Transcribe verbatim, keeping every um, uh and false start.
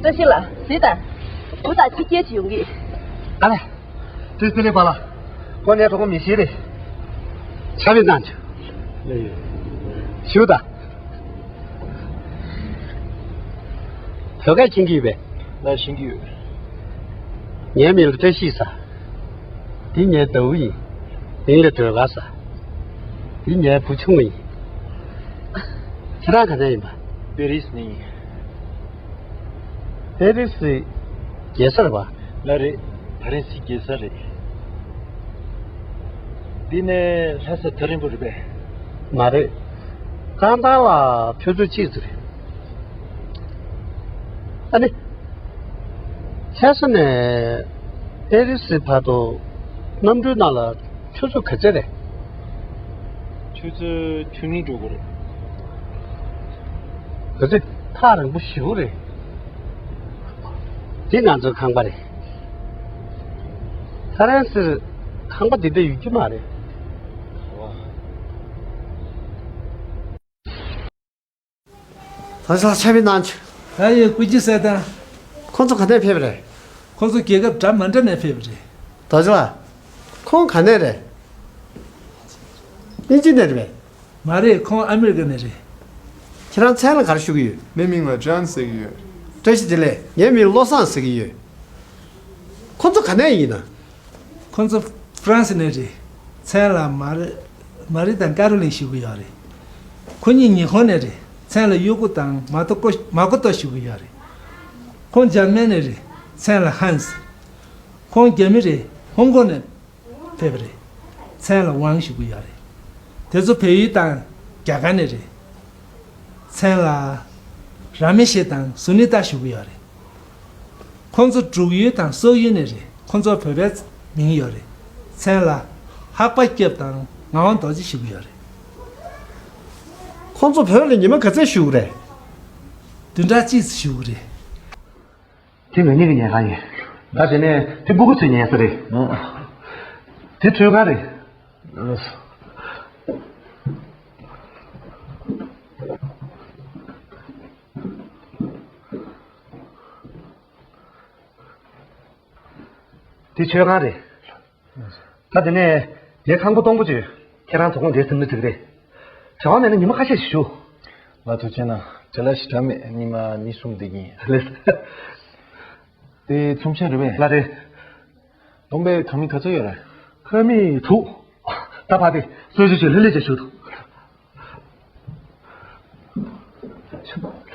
བཀྲ་ཤིས་ལགས། གཟིགས་དང་། བུ་དང་ཁྱི་སྐྱེལ་ཅིག་ཡོང་གི། ཨ་ལས། ཏི་སི་ལི་པ་ལ། ཁོ་ནས་གྲོགས་མི་ཤེས་རེད། ཆ་མི་གནང་ཆུ། ཞུ་དང་། བོད་སྐད་ཤེས་ཀྱི་ཡོད་པས། ལ་ཤེས་ཀྱི་ཡོད། ངའི་མིང་ལ་བཀྲ་ཤིས་ཟེར། འདི་ངའི་ཟླ་བོ་ཡིན། མིང་ལ་སྒྲོལ་དཀར་ཟེར། འདི་ངའི་བུ་ཆུང་ངུ་ཡིན། ཁྱེད་རང་ག་ནས་ཡིན་པ། པེ་རིས་ནས་ཡིན། པེ་རི་སི་རྒྱལ་ས་རེད་པ། ལགས་རེད། ཕ་རན་སི་རྒྱལ་ས་རེད། འདི་ནས་ལྷ་ས་ཐག་རིང་པོ་རེད་པས། མ་རེད། རྐང་ཐང་ལ་ཆུ་ཚོད་གཅིག་ཙམ་རེད། ཨ་ནི། ལྷ་ས་ནས་པེ་རི་སི་བར་དུ་གནམ་གྲུའི་ནང་ལ་ཆུ་ཚོད་ག་ཚོད་རེད། ཆུ་ཚོད་བཅུ་གཉིས་འགྲོ་གི་རེད། ག་ཚོད། ཐག་རིང་པོ་ཞེ་པོ་རེད། འདི་ང་ཚོའི་ཁང་པ་རེད། ཕ་རན་སིར་ཁང་པ་འདི་འདྲ་ཡོད་ཀྱི་མ་རེད། ད་ཆ་ཆ་མི་གནང་ཆུ། ད་ཡོད་སྐུ་མཁྱེན་གསལ་བཏང་། ཁོང་ཚོ་ག་ནས་ཕེབས་པ་རེད། ཁོང་ཚོ་རྒྱལ་ཁབ་འདྲ་མི་འདྲ་ནས་ཕེབས་པ་རེད། ད་ཆ་ལ། ཁོང་ག་ནས་རེད། དབྱིན་ཇི་ནས་རེད་པས། མ་རེད། ཁོང་ཨ་མེ་རི་ཀ་ནས་རེད། ཁྱེད་རང་མཚན་ལ་ག་རེ་ཞུ་གི་ཡོད། ངའི་མིང་ལ་ཇོན་ཟེར་གྱི་ཡོད། བཀྲ་ཤིས་བདེ་ལེགས། ངའི་མིང་བློ་བཟང་ཟེར་གྱི་ཡོད། ཁོང་ཚོ་ག་ནས་ཡིན་ན། ཁོང་ཚོ་ཧྥ་རན་སི་ནས་རེད། མཚན་ལ་མ་རི། མ་རི་དང་ཀ་རོ་ལིན་ཞུ་གི་ཡོད་རེད། ཁོ་གཉིས་ཉི་ཧོང་ནས་རེད། མཚན་ལ་ཡོ་ཀོ་དང་མ་ཏོ་ཀོ། མ་ཀོ་ཏོ་ཞུ་གི་ཡོད་རེད། ཁོང་འཇར་མན་ནས་རེད། མཚན་ལ་ཧན་སི། ཁོང་རྒྱ་མི་རེད། ཧོང་ཀོང་ནས་ཕེབས་པ་རེད། མཚན་ལ་ཝང་ཞུ་གི་ཡོད་རེད། དེ་ཚོ་བལ་ཡུལ་དང་རྒྱ་གར་ནས་རེད། མཚན་ལ་ར་མེ་ཤེ་དང་སུ་ནི་ཏཱ་ཞུ་གི་ཡོད་རེད། ཁོང་ཚོ་འབྲུག་ཡུལ་དང་སོག་ཡུལ་ནས་རེད། ཁོང་ཚོ་བོད་པའི་མིང་ཡོད་རེད། མཚན་ལ་ཧག་པ་སྐྱབས་དང་ངག་དབང་རྡོ་རྗེ་ཞུ་གི་ཡོད་རེད། ཁོང་ཚོ་བོད་ལ་ཉི་མ་ག་ཚོད་བཞུགས་རེད། བདུན་ཕྲག་གཅིག་ཙམ་བཞུགས་རེད། དེ་ང་གཉིས་ཀྱི་ཉལ་ཁང་ཡིན། ད་དེ་ནས་དེ་སྤུ་གུ་ཚོའི་ཉལ་ས་རེད། དེ་ཁྲུས་ཁང་རེད། དེ་མཆོད་ཁང་རེད། ད་དེ་ནས་དེ་ཁང་པ་སྟོང་པོ་ཅིག་ཁྱེད་རང་ཚོ་ཁོང་དེ་ཟིན་ན་འགྲིག་རེད། བྱ་བ་མེད་ན་ཉི་མ་ཁ་ཤས་ཤིག་བཞུགས། ལ་ཐུགས་རྗེ་གནང་། བྲེལ་བ་ཞེ་དྲག་མེད། ཉི་མ་གཉིས་གསུམ་བསྡད་ཀྱི་ཡིན། ལགས། དེ་ཚོམས་ཆེན་རེད་པས། ལགས་རེད། སྟོང་པའི་ཁང་མིག་ག་ཚོད་ཡོད་རེད། ཁང་མིག་དྲུག་ད་ཕ་དེ་གསོལ་ཇ་ཞིག་ལྷོད་ལྷོད་ཅིག་བཞུགས་ཐུབ།